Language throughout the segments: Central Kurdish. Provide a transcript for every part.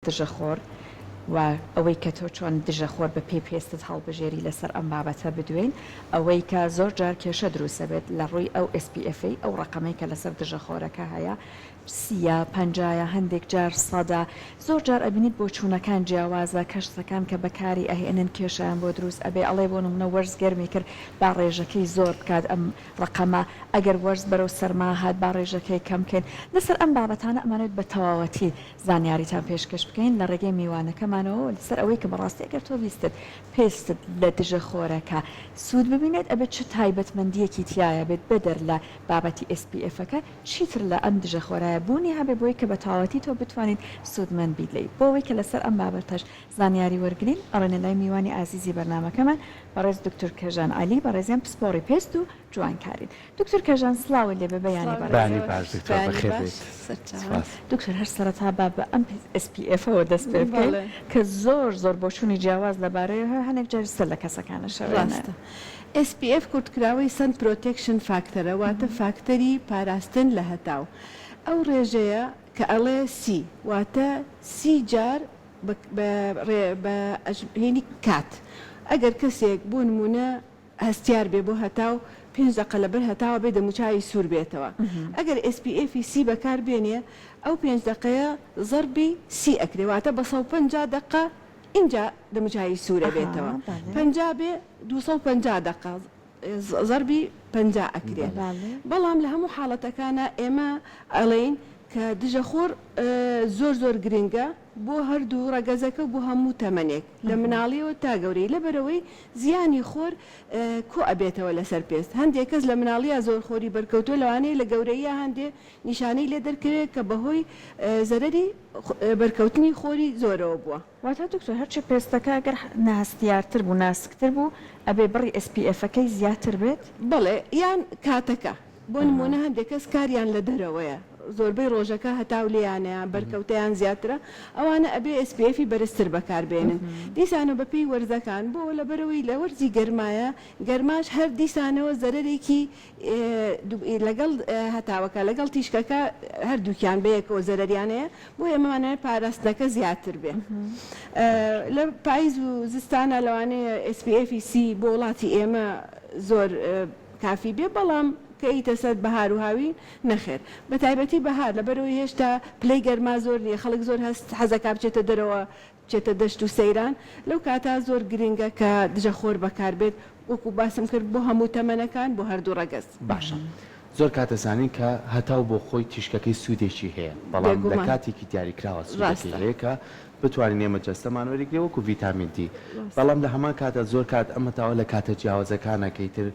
دژەخۆر و ئەوەی کە تۆ چۆن دژەخۆر بە پێی پێستت هەڵبژێری لەسەر ئەم بابەتە بدوێین ئەوەی کە زۆر جار کێشە دروست ئەبێت لە ڕووی ئەو SPF ەی ئەو ڕەقەمەی کە لەسەر دژەخۆرەکە هەیە سیە پەنجایە هەندێک جار سەدە زۆر جار ئەبینیت بۆچوونەکان جیاوازە کەشسەکان کە بەکاری ئەهێنن کێشەیان بۆ دروست ئەبێ ئەڵێ بۆ نمونە وەرز گەرمی کرد با ڕێژەکەی زۆر بکات ئەم ڕەقەمە ئەگەر وەرز بەرەو سەرما هات با ڕێژەکەی کەم بکەین لەسەر ئەم بابەتانە ئەمانەوێت بە تەواوەتی زانیاریتان پێشکەش بکەین لە ڕێگەی میوانەکەمانەوە لەسەر ئەوەی کە بەڕاستی ئەگەر تۆ ویستت پێستت لە دژە خۆرەکە سوود ببینێت ئەبێت چ تایبەتمەندییەکی تیایە بێت بەدەر لە بابەتی SPF ەکە چیتر لە ئەم دژە خۆرایە بوونی هەبێت بۆی کە بە تەواوەتی تۆ بتوانیت سوودمەند بیت لێی بۆ ئەوەی کە لەسەر ئەم بابەتەش زانیاری وەرگرین ئەڕۆینە لای میوانی ئازیزی بەرنامەکەمان بەڕێز دکتۆر کەژان عەلی بەڕێزیان پسپۆڕی پێست و جوانکارین دکتۆر کەژان سڵاوت لێبێ بەیانی بەڕێز. بەیانی باش دکتۆر بەخێر بێیت سوپاس. دکتۆر هەر سەرەتا با بە ئەم SPF ەوە دەست پێ بکەین کە زۆر زۆر بۆچوونی جیاواز لەبارەیەوە هەیە هەنێک جاریش سەر لە کەسەکان ئەشەوێنێ. ڕاستە. SPF کورتکراوەی Sun Protection Factor ە واتە فاکتەری پاراستن لە هەتاو. ئەو ڕێژەیە کە ئەڵێ سی واتە سی جار بە بە ڕێ بە ئەژمێنی کات. ئەگەر کەسێک بۆ نموونە هەستیار بێ بۆ هەتاو پێنج دەقە لەبەر هەتاوە بێ دەموچاوی سوور بێتەوە ئەگەر SPF ی سی بەکار بێنێ ئەو پێنج دەقەیە زەربی سی ئەکرێ واتە بە 150 دەقە ئینجا دەموچاوی سوور ئەبێتەوە 50 بێ 250 دەقە زەربی 50 ئەکرێ بەڵام لە هەموو حاڵەتەکانا ئێمە ئەڵێین کە دژەخۆر زۆر زۆر گرنگە بۆ هەردوو ڕەگەزەکە و بۆ هەموو تەمەنێک لە مناڵیەوە تا گەورەی لەبەرئەوەی زیانی خۆر کۆ ئەبێتەوە لەسەر پێست هەندێک کەس لە مناڵیا زۆر خۆری بەرکەوتوە لەوانەیە لە گەورەییا هەندێ نیشانەی لێ دەرکەوێت کە بەهۆی زەرەری بەرکەوتنی خۆری زۆرەوە بووە. واتە دکتۆر هەرچی پێستەکە گەر ناهەستیارتر بوو ناسکتر بوو ئەبێ بڕی SPF ەکەی زیاتر بێت؟ بەڵێ یان کاتەکە بۆ نموونە هەندێک کەس کاریان لە دەرەوەیە زۆربەی ڕۆژەکە هەتاو لێیانە یان بەرکەوتەیان زیاترە ئەوانە ئەبێ SPF ی بەرزتر بەکار بێنن دیسانەوە بەپێی وەرزەکان بۆ لەبەرئەوەی لە وەرزی گەرمایە گەرماش هەر دیسانەوە زەرەرێکی لەگەڵ هەتاوەکە لەگەڵ تیشکەکە هەردووکیان بەیەکەوە زەرەریان هەیە بۆیە ئەمانەوێت پاراستنەکە زیاتر بێ لە پایز و زستانە لەوانەیە SPF سی بۆ وڵاتی ئێمە زۆر کافی بێ بەڵام کە ئیتە سەر بەهار و هاوین نەخێر بە تایبەتی بەهار لەبەرئەوەی هێشتا پلەی گەرما زۆر نیە خەڵک زۆر هەست حەزەکا بچێتە دەرەوە بچێتە دەشت و سەیران لەو کاتە زۆر گرنگە کە دژە خۆر بەکار بێت وەکو باسم کرد بۆ هەموو تەمەنەکان بۆ هەردوو ڕەگەز. باشە زۆر کات ئەزانین کە هەتاو بۆ خۆی تیشکەکەی سوودێکی هەیە بەڵام لە بێگومان کاتێکی دیاریکراوە سوودەکەی ڕاستە. هەیە کە بتوانین ئێمە جەستەمان وەریگرێ وەکو ڤیتامین دی ڕاستە. بەڵام لە هەمان کاتا زۆر کات ئەم هەتاوە لە کاتە جیاوازەکانە کە ئیتر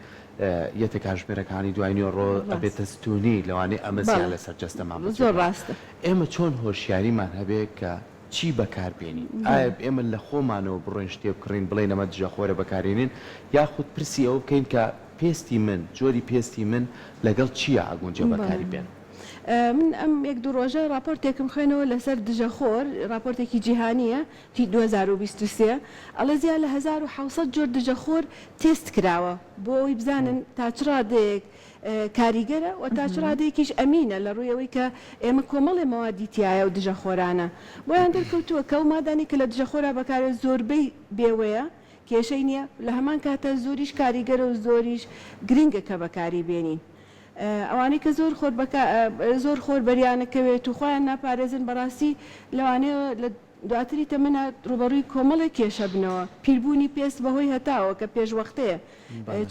یەتە کاژمێرەکانی دوای نیوەڕۆ ڕاستە. ئەبێتە ستوونی لەوانەیە ئەمە زیان بەڵێ لەسەر جەستەمان زۆر بجێ بێڵێ ڕاستە. ئێمە چۆن هۆشیاریمان هەبێ کە چی بەکار بێنین؟ ئایا ئێمە لە خۆمانەوە بڕۆین شتێ بکڕین بڵێین ئەمە دژەخۆرە بەکارێنین یاخود پرسی ئەوە بکەین کە پێستی من جۆری پێستی من لەگەڵ چییا ئەگونجێ بەکاری بێنم؟ من ئەم یەک دوو ڕۆژە ڕاپۆرتێکم خوێنەوە لەسەر دژەخۆر، ڕاپۆرتێکی جیهانییە هی 2023، ئەڵێ زیاد لە 1700 جۆر دژەخۆر تێست کراوە بۆ ئەوەی بزانن تا چ ڕادەیەک کاریگەرە و تا چ ڕادەیەکیش ئەمینە لە ڕووی ئەوەی کە ئێمە کۆمەڵێ مەوادی تیایە و دژەخۆرانە بۆیان دەرکەوتووە کە ئەو مادانەی کە لە دژەخۆرا بەکارێت زۆربەی بێوەیە کێشەی نییە لە هەمان کاتا زۆریش کاریگەرە و زۆریش گرنگە کە بەکاری بێنین ئەوانەی کە زۆر خۆر بەکا زۆر خۆر بەریانەکەوێت و خۆیان ناپارێزن بەڕاستی لەوانەیە لە دواتری تەمەنا ڕووبەڕووی کۆمەڵێک کێشە بنەوە، پیربوونی پێست بەهۆی هەتاوە کە پێشوەختەیە،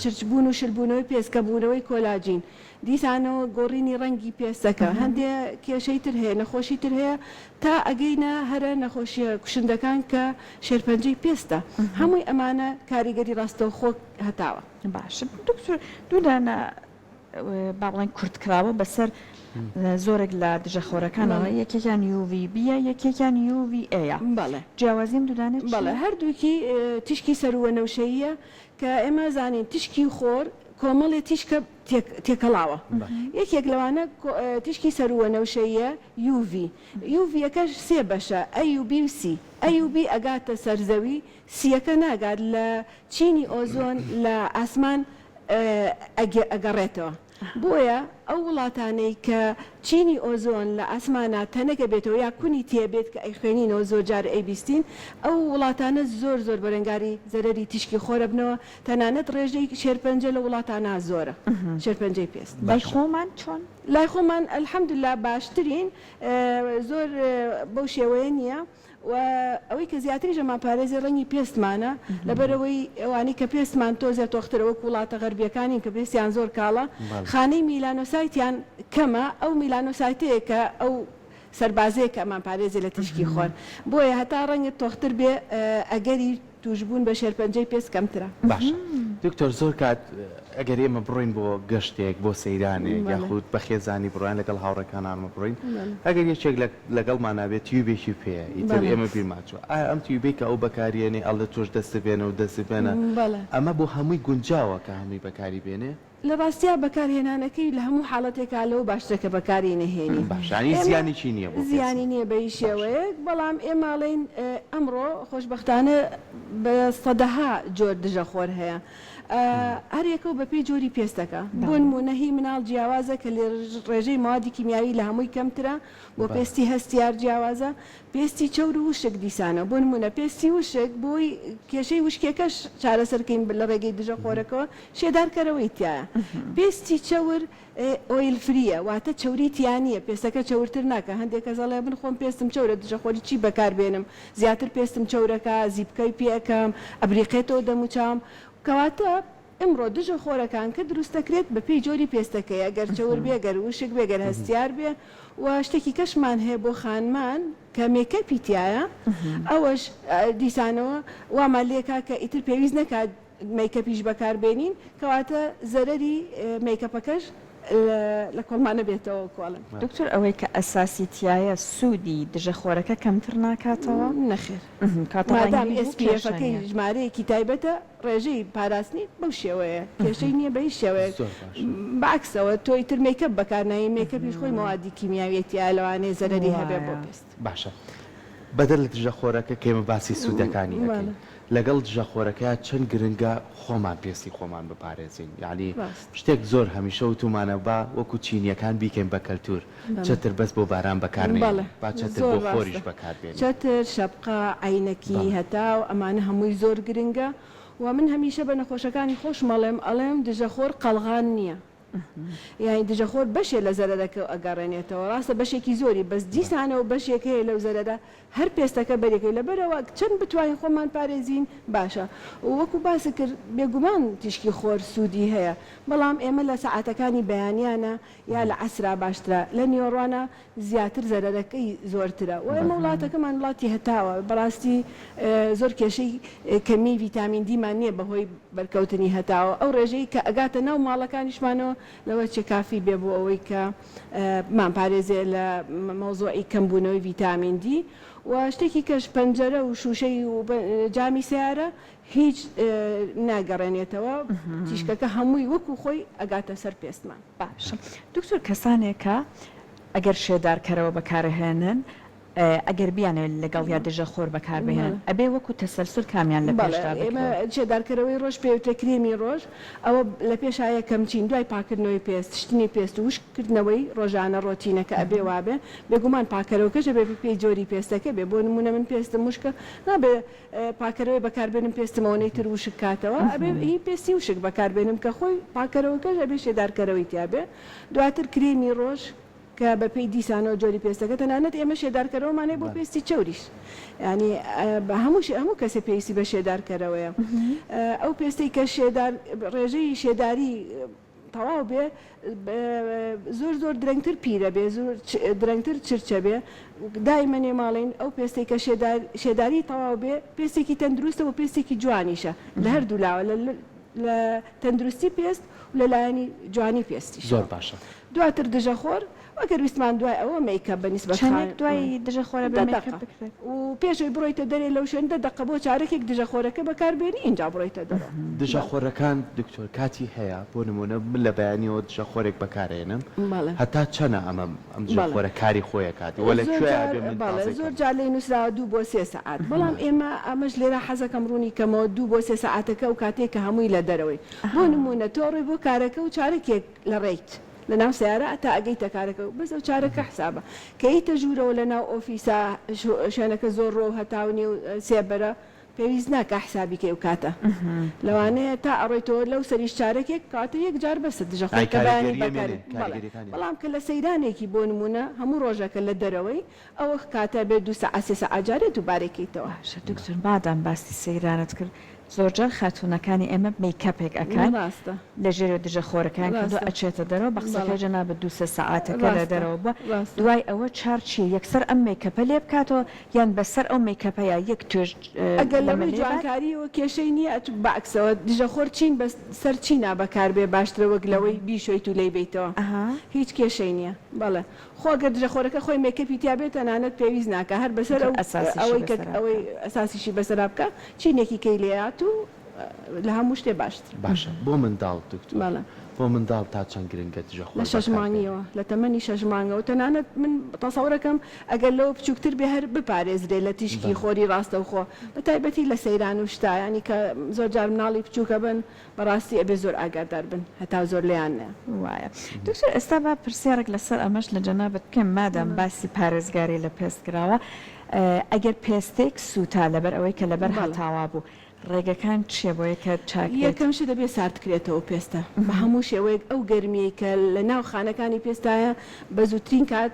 چرچبوون و شلبوونەوەی پێست، کەمبوونەوەی کۆلاجین، دیسانەوە گۆڕینی ڕەنگی پێستەکە، هەندێ کێشەی تر هەیە، نەخۆشی تر هەیە تا ئەگەینە هەرە نەخۆشیە کوشندەکان کە شێرپەنجەی پێستە، هەمووی ئەمانە کاریگەری ڕاستەوخۆ هەتاوە. باشە دکتۆر دوو دانە با بڵێین کورتکراوە بەسەر زۆرێک لە دژەخۆرەکانەوە یەکێکیان UVB یە یەکێکیان UVA یە بەڵێ. جیاوازی ئەم دوودانە بەڵێ چییە؟ هەردووکی تیشکی سەرووەنەوشەییە کە ئێمە زانین تیشکی خۆر کۆمەڵێ تیشکە تێکەڵاوە یەکێک لەوانە تیشکی سەرووەنەوشەییە UV UV یەکەش سێ بەشە A و B و C A و B ئەگاتە سەر زەوی C یەکە ناگات لە چینی ئۆزۆن لە ئاسمان ئەگەڕێتەوە بۆیە. ئەو وڵاتانەی کە چینی ئۆزۆن لە ئاسمانا تەنک ئەبێتەوە یا کونی تێبێت کە ئەیخوێنینەوە زۆر جار ئەیبیستین ئەو وڵاتانە زۆر زۆر بەرەنگاری زەرەری تیشکی خۆر ئەبنەوە تەنانەت ڕێژەی شێرپەنجە لە وڵاتانا زۆرە شێرپەنجەی پێست. لای خۆمان چۆن؟ لای خۆمان الحمدللە باشترین زۆر بەو شێوەیە نییە و ئەوەی کە زیاتریش ئەمانپارێزێ ڕەنگی پێستمانە لەبەرئەوەی ئەوانەی کە پێستمان تۆزێ تۆخترە وەکو وڵاتە غەربیەکانین کە پێستیان زۆر کاڵە خانەی میلانۆسایتیان کەمە ئەو میلانۆسایتەیە کە ئەو سەربازەیە کە ئەمانپارێزێ لە تیشکی خۆر بۆیە هەتا ڕەنگت تۆختر بێ ئەگەری توشبوون بە شێرپەنجەی پێست کەمترە. باشە دکتۆر زۆر کات ئەگەر ئێمە بڕۆین بۆ گەشتێک بۆ سەیرانێک یاخود بە خێزانی بڕۆین لەگەڵ هاوڕێکانانمە بڕۆین ئەگەر یەکێک لەگەڵمانا بێت تیوبێکی پێیە ئیتر ئێمە بیرمان چووە ئایا ئەم تیوبەی کە ئەو بەکاریێنێ ئەڵێ تۆش دەستت بێنە و دەستت بێنە ئەمە بۆ هەمووی گونجاوە کە هەمووی بەکاری بێنێ؟ لە ڕاستیا بەکار هێنانەکەی لە هەموو حاڵەتێکا لەوە باشترە کە بەکاری نەهێنی. باشە یانی ئێمە زیانێکی نییە بۆ پێست؟ زیانی نییە بە هیچ باشە. شێوەیەک بەڵام ئێمە ئەڵێین ئەمڕۆ خۆشبەختانە بە سەدەها جۆر دژە خۆر هەیە هەر یەکەو بە پێی جۆری پێستەکە بۆ بەڵێ. نموونە هی مناڵ جیاوازە کە ڕێژەی مەوادی کیمیاوی لە هەمووی کەمترە بۆ بەڵێ. پێستی هەستیار جیاوازە پێستی چەور و وشک دیسانەوە بۆ نموونە پێستی وشک بۆی کێشەی وشکیەکەش چارەسەر کەین لە ڕێگەی دژە خۆرەکەوە شێدارکەرەوەی تیایە پێستی چەور oil free یە واتە چەوری تیا نییە پێستەکە چەورتر ناکا هەندێک کەس ئەڵێ من خۆم پێستم چەورە دژە خۆری چی بەکار بێنم زیاتر پێستم چەورەکا زیپکەی پێ ئەکەم ئەبریقێتەوە دەموچاوم کەواتە ئمڕۆ دژە خۆرەکان کە دروست دەکرێت بە پێی جۆری پێستەکەی ئەگەر چەور بێ گەر وشک بێ گەر هەستیار بێ و شتێکی کەشمان هەیە بۆ خانمان کە مێکەپی تیایە ئەوەش دیسانەوە وامان لێکا کە ئیتر پێویست نەکات مەیکەپیش بەکار بێنین کەواتە زەرەری مەیکەپەکەش لە کۆڵمان نەبێتەوە وەکو ئەڵێن. دکتۆر ئەوەی کە ئەساسی تیایە سوودی دژە خۆرەکە کەمتر ناکاتەوە؟ نەخێر کاتە مادام ڕەنگی بوو SPF کێشە ەکەی نیە. ژمارەیەکی تایبەتە ڕێژەی پاراستنی بەو شێوەیە کێشەی نیە بە هیچ شێوەیەک زۆر باشە. بە عەکسەوە تۆ ئیتر مەیکەپ بەکار ناهێنی مەیکەپیش خۆی مەوادی کیمیاویە تیایە لەوانەیە زەرەری هەبێ بۆ وایە. پێست. باشە بەدەر لە دژە خۆرەکە کە ئێمە باسی سوودەکانی ئەکەین بەڵێ. لەگەڵ دژە خۆرەکەیا چەند گرنگە خۆمان پێستی خۆمان بپارێزین یانی ڕاست. شتێک زۆر هەمیشە وتومانە با وەکو چینیەکان بیکەین بە کەلتور چەتر بەس بۆ باران بەکار بەڵێ نەهێنین با چەتر زۆر بۆ خۆریش ڕاستە بەکار بێنین. چەتر، شەپقە، عەینەکی بەڵێ. هەتاو ئەمانە هەمووی زۆر گرنگە و من هەمیشە بە نەخۆشەکانی خۆشم ئەڵێم ئەڵێم دژەخۆر قەڵغان نییە یانی دژەخۆر بەشێ لە زەرەرەکە ئەگەڕێنێتەوە ڕاستە بەشێکی زۆری بەس دیسانەوە بەشێک هەیە لەو زەرەرە هەر پێستەکە بەریەکەی لەبەرئەوە چەند بتوانین خۆمان پارێزین باشە وەکو باست کرد بێگومان تیشکی خۆر سوودی هەیە بەڵام ئێمە لە سەعاتەکانی بەیانیانە یا لە عەسرا باشترە لە نیوەڕوانا زیاتر زەرەرەکەی زۆرترە و ئێمە وڵاتەکەمان وڵاتی هەتاوە بەڕاستی زۆر کێشەی کەمی ڤیتامین دیمان نییە بەهۆی بەرکەوتنی هەتاوە ئەو ڕێژەی کە ئەگاتە ناو ماڵەکانیشمانەوە لەوە چێ کافی بێ بۆ ئەوەی کە بمانپارێزێ لە مەوزوعی کەمبوونەوەی ڤیتامین دی و شتێکی کەش پەنجەرە و شووشەی و جامی سەیارە هیچ ناگەڕێنێتەوە تیشکەکە هەمووی وەکو خۆی ئەگاتە سەر پێستمان. باشە دکتۆر کەسانێک کە ئەگەر شێدارکەرەوە بەکارئەهێنن ئەگەر بیانەوێت لەگەڵیا دژە خۆر بەکاربهێنن ئەبێ وەکو تەسەلسول کامیان لە بەڵێ پێشدا ئێمە بکرێت؟ شێدارکەرەوەی ڕۆژ پێوترێ کرێمی ڕۆژ ئەوە لە پێشا یەکەم چین دوای پاکردنەوەی پێست شتنی پێست و وشک کردنەوەی ڕۆژانە ڕۆتینەکە ئەبێ وابێ بێگومان پاکەرەوەکەش ئەبێ بەپێی جۆری پێستەکە بێ بۆ نموونە من پێستم وشکە نابێ پاکەرەوەی بەکاربێنم پێستم ئەوەنەی تر وشک کاتەوە ئەبێ هی پێستی وشک بەکاربێنم کە خۆی پاکەرەوەکەش ئەبێ شێدارکەرەوەی تیابێ دواتر کرێمی ڕۆژ کە بەپێی دیسانەوە جۆری پێستەکە تەنانەت ئێمە شێدارکەرەوەمان هەیە بۆ پێستی چەوریش یانی بە هەموو هەموو کەسێ پێویستی بە شێدارکەرەوەیە ئەو پێستەی کە شێدار ڕێژەی شێداری تەواو بێ زۆر زۆر درەنگتر پیرە بێ زۆر درەنگتر چرچە بێ دایمە نێماڵین ئەو پێستەی کە شێدار شێداری تەواو بێ پێستێکی تەندروستە و پێستێکی جوانیشە لە هەردوو لاوە لە لە تەندروستی پێست و لە لایەنی جوانی پێستیشەوە. زۆر باشە. دواتر دژەخۆر و ئەگەر ویستمان دوای ئەوە مەیکەپ بە نیسبەت چەنێک دوای دژەخۆرە بێ دە مەیکەپ دەقە بکرێت؟ و پێش ئەوەی بڕۆیتە دەرێ لەو شوێن دە دەقە بۆ چارەکێک دژەخۆرەکە بەکار بێنی ئینجا بڕۆیتە دەرەوە. دژەخۆرەکان دکتۆر کاتی هەیە بۆ نمونە من لە بەیانیەوە دژەخۆرێک بەکارئەیەنم بەڵێ. هەتا چەنە ئەمە ئەم بەڵێ. دژەخۆرە کاری خۆی ئەکات وە لە زۆر کوێیا جار ئەبێ من بەڵێ تازەی زۆر کەم؟ جار لێی نوسراوە دوو بۆ سێ سەعات بەڵام ئێمە ئەمەش لێرە حەزەکەم ڕوونی کەمەوە دوو بۆ سێ سەعاتەکە ئەو کاتەیە کە هەمووی لە دەرەوەی بۆ نمونە تۆ ئەڕۆی بۆ کارەکە و چارەکێک لە ڕێیت. لە ناو سەیارە تا ئەگەیتە کارەکە بەس ئەو چارەکە حسابە کە یتە ژوورەوە لە ناو ئۆفیسا شوێنەکە زۆر ڕۆ و هەتاو نیە و سێبەرە پێویست ناکا حسابی کەی ئەو کاتە لەوانەیە تا ئەڕۆیتەوە لەو سەریش چارەکێک کەواتە یەک جار بەسە دژە خۆر کە بەیانی بەکاری بەڵێ بەڵام کە لە سەیرانێکی بۆ نموونە هەموو ڕۆژەکە لە دەرەوەی ئەوە کاتە بێ دوو سەعات سێ سەعات جارێ دووبارەی کەیتەوە. باشە دکتۆر مادام باسی سەیرانت کرد زۆرجار خاتوونەکانی ئێمە مەیکەپێک ئەکەن ڕاستە. لە ژێرەوە دژە خۆرەکەیان کردووە ڕاستە. ئەچێتە دەرەوە بە قسەکەی بەڵێ. جەنابت دوو سێ سەعاتەکە لە ڕاستە. دەرەوە بووە ڕاستە. دوای ئەوە چار چیە یەکسەر ئەم مەیکەپە لێ بکاتەوە یان بەسەر ئەو مەیکەپەیا یەک توێژ ئەگەر لە لەمە ڕووی لێ بات؟ جوانکاریەوە کێشەی نیە ئەتوو بە عەکسەوە دژە خۆر چین بەس سەر چینا بەکار بێ باشترە وەک لەوەی بیشۆیت و لێی بێیتەوە ئەها. هیچ کێشەی نیە بەڵێ. خۆ گەر دژەخۆرەکە خۆی مێکەپی تیا بێت تەنانەت پێویست ناکا هەر بەسەر ئیتر ئەو ئەساسیشی ئەوەی کە بەسەرا ئەوەی بکا. ئەساسیشی بەسەرا بکا چینێکی کەی لێیات و لە هەموو شتێ باشترە. باشە بۆ منداڵ دکتۆر بەڵێ. بۆ منداڵ تا چەند گرنگە دژەخۆر لە شەش بەکار بێنێ؟ مانگیەوە لە تەمەنی شەش مانگەوە تەنانەت من تەسەورەکەم ئەگەر لەوە بچوکتر بێ هەر بپارێزرێ لە تیشکی بەڵێ. خۆری ڕاستەوخۆ بە تایبەتی لە سەیران و شتا یانی کە زۆر جار مناڵی بچوکە بن بەڕاستی ئەبێ زۆر ئاگادار بن هەتا زۆر لێیان نەیە. وایە دکتۆر ئێستا با پرسیارێک لەسەر ئەمەش لە جەنابت بکەم مادام باسی پارێزگاری لە پێست کراوە ئەگەر پێستێک سووتا لەبەر ئەوەی کە لەبەر هەتاوا بوو ڕێگەکان چیە بۆیە کە چاک بێت؟ یەکەم شت دەبێ سارد کرێتەوە پێستە بە هەموو شێوەیەک ئەو گەرمیەی کە لە ناو خانەکانی پێستایە بە زووترین کات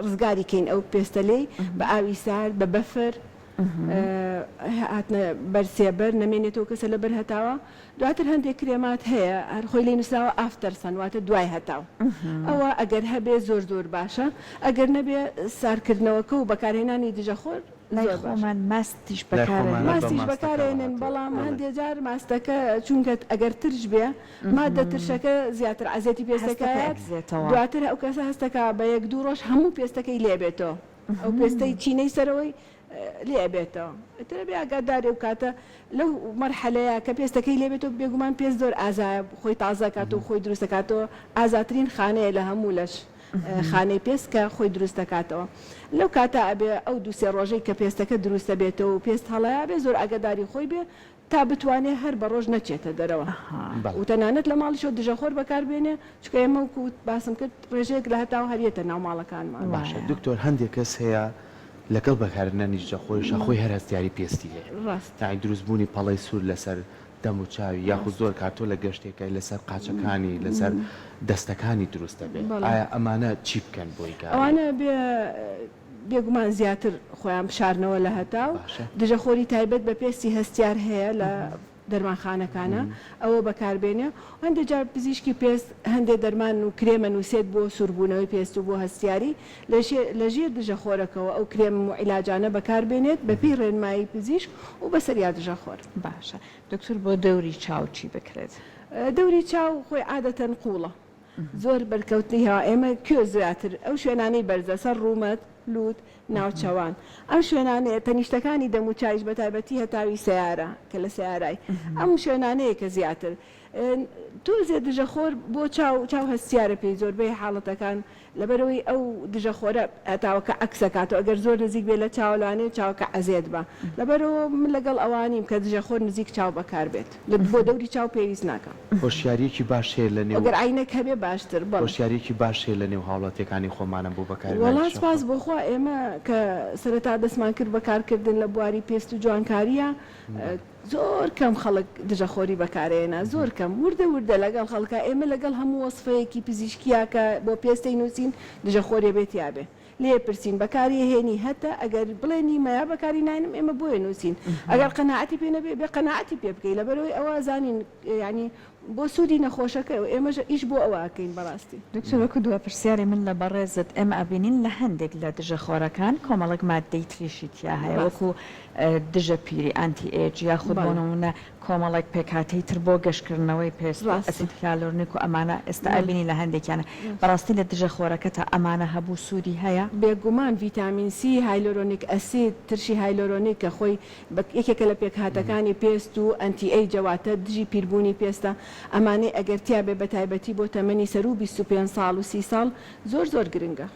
ڕزگاری کەین ئەو پێستە لێی بە ئاوی سارد بە بەفر هاتنە بەر سێبەر نەمێنێتەوە کەسە لەبەر هەتاوە دواتر هەندێک کرێمات هەیە هەر خۆی لێ نووسراوە after sun واتە دوای هەتاو ئەوە ئەگەر هەبێ زۆر زۆر باشە ئەگەر نەبێ سارکردنەوەکە و بەکارهێنانی دژەخۆر لای زۆر باشە. خۆمان ماستیش لای خۆمانە بەکارئەهێنن. بە ماستیش ماستەکەوە بەکارئەهێنن هاتووە بەڵام بەڵێ. هەندێ جار ماستەکە چونکە ئەگەر ترش بێ مادە ترشەکە زیاتر عەزێتی هەستەکە پێستەکەیات ئەکزێتەوە. دواتر ئەو کەسە هەستەکا بە یەک دوو ڕۆژ هەموو پێستەکەی لێ بێتەوە. ئەو پێستەی چینەی سەرەوەی لێ ئەبێتەوە ئیتر ئەبێ ئاگاداری ئەو کاتە لەو مەرحەلەیە کە پێستەکەی لێ بێتەوە بێگومان پێست زۆر ئازایە خۆی تازە کاتەوە خۆی دروست دەکاتەوە ئازاترین خانەیە لە هەموو لەش خانەی پێست کە خۆی دروست دەکاتەوە لەو کاتە ئەبێ ئەو دوو سێ ڕۆژەی کە پێستەکە دروست دەبێتەوە و پێست هەڵەیە ئەبێ زۆر ئاگاداری خۆی بێ تا بتوانێ هەر بە ڕۆژ نەچێتە دەرەوە و تەنانەت لە ماڵیشەوە دژەخۆر بەکار بێنێ، چونکە ئێمە وەکو باسم کرد ڕێژەیەک لە هەتاو هەر یەتە ناو ماڵەکانمان. باشە دکتۆر هەندێک کەس هەیە لەگەڵ بەکارهێنانی دژەخۆریشا خۆی هەر هەستیاری پێستی هەیە ڕاستە. یانی دروست بوونی پەڵەی سوور لەسەر دەم و چاوی یاخود ڕاستە. زۆر کات تۆ لە گەشتێکای لەسەر قاچەکانی لەسەر دەستەکانی دروست دەبێ بەڵێ. ئایا ئەمانە چی بکەن بۆی کە ئەوانە بێ بێگومان زیاتر خۆیان بشارنەوە لە هەتاو، باشە. دژەخۆری تایبەت بە پێستی هەستیار هەیە لە دەرمانخانەکانا ئەوە بەکاربێنێ، هەندێ جار پزیشکی پێست هەندێ دەرمان و کرێم ئەنووسێت بۆ سووربوونەوەی پێست و بۆ هەستیاری، لە ژێر دژەخۆرەکەوە ئەو کرێم و عیلاجانە بەکاربێنێت بەپێی ڕێنمایی پزیشک و بەسەریا دژەخۆر. باشە دکتۆر بۆ دەوری چاو چی بکرێت؟ دەوری چاو خۆی عادەتەن قووڵە زۆر بەرکەوتنی هەوا ئێمە کوێ زیاتر ئەو شوێنانەی بەرزە سەر ڕوومەت، لووت، ناوچەوان ئەم شوێنانەیە تەنیشتەکانی دەموچاویش بەتایبەتی هەتاوی سەیارە کە لە سەیارای ئەم شوێنانەیە کە زیاتر تۆزێ دژەخۆر بۆ چاو چاو هەستیارە پێی زۆربەی حاڵەتەکان لەبەرئەوەی ئەو دژەخۆرە هەتاوەکە عەکسەکاتەوە ئەگەر زۆر نزیک بێت لە چاوە لەوانەیە چاوەکە عەزێت با لەبەرئەوە من لەگەڵ ئەوانیم کە دژەخۆر نزیک چاو بەکاربێت بۆ دەوری چاو پێویست ناکا. هۆشیاریەکی باش هەیە لە نێو. ئەگەر عەینەک هەبێ باشتر بەڵێ. هۆشیاریەکی باش هەیە لە نێو هاوڵاتیەکانی خۆمانە بۆ بەکارهێنانی وەڵا دژەخۆر؟ سپاس بۆ خوا ئێمە کە سەرەتا دەستمان کرد بە کارکردن لە بواری پێست و جوانکارییا زۆر کەم خەڵک دژەخۆری بەکارئێنا زۆر کەم وردە وردە لەگەڵ خەڵکا ئێمە لەگەڵ هەموو وەسفەیەکی پزیشکیا کە بۆ پێستەی نووسین دژەخۆریە بێ تیابێ لێ پرسین بەکاری هێنی هەتە ئەگەر بڵێ نیمە یا بەکاری ناینم ئێمە بۆیە نووسین ئەگەر قەناعەتی پێ نەبێ بێ قەناعەتی پێ بکەی لەبەرئەوەی ئەوە زانین یانی بۆ سوودی نەخۆشەکەی و ئێمەش ئیش بۆ ئەوە ئەکەین بەڕاستی. دکتۆر وەکو دوا پرسیاری من لە بەڕێزت ئێمە ئەبینین لە هەندێک لە دژەخۆرەکان کۆمەڵێک ماددەی تریشی تیا هەیە وەکو دژە پیری anti age یاخود بۆ نمونە کۆمەڵێک پێکهاتەی تر بۆ گەشکردنەوەی پێست و ئەسید هیالۆرنیک و ئەمانە ئێستا ئەبینی لە هەندێکیانە بەڕاستی لە دژە خۆرەکەتا ئەمانە هەبوو سوودی هەیە؟ بێگومان ڤیتامین سی، hyaluronic acid، ترشی هایلۆرۆنیک کە خۆی یەکێکە لە پێکهاتەکانی پێست و anti age ە واتە دژی پیربوونی پێستە. ئەمانەی ئەگەر تیابێ بەتایبەتی بۆ تەمەنی سەروو 25 ساڵ و 30 ساڵ زۆر زۆر گرنگە.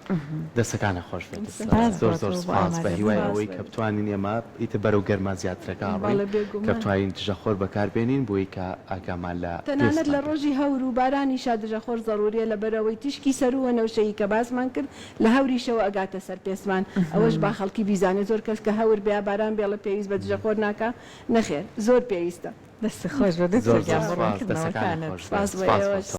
دەستەکانت خۆش بێت سپاس زۆر بۆ زۆر تۆ بۆ سپاس بە هیوای ئامادەبوونت. ئەوەی کە بتوانین ئێمە ئیتر بەرەو گەرما زیاترەکە ئەڕۆین بەڵێ کە بێگومان. بتوانین دژەخۆر بەکار بێنین بۆی کە ئاگامان لە تەنانەت پێستمان لە بێت. ڕۆژی هەور و بارانیشا دژەخۆر زەڕوریە لەبەرئەوەی تیشکی سەروو وەنەوشەیی کە باسمان کرد لە هەوریشەوە ئەگاتە سەر پێستمان ئەوەش با خەڵکی بیزانێ زۆر کەس کە هەور بێ یا باران بێ ئەڵێ پێویست بە دژەخۆر ناکا نەخێر زۆر پێویستە. دەستت خۆش بێت زۆر دکتۆر زۆر گیان بۆ سپاس دەستەکانت ڕوونکردنەوەکانت. خۆش بێت سپاس بۆ سپاس بۆ ئێوەش. تۆ.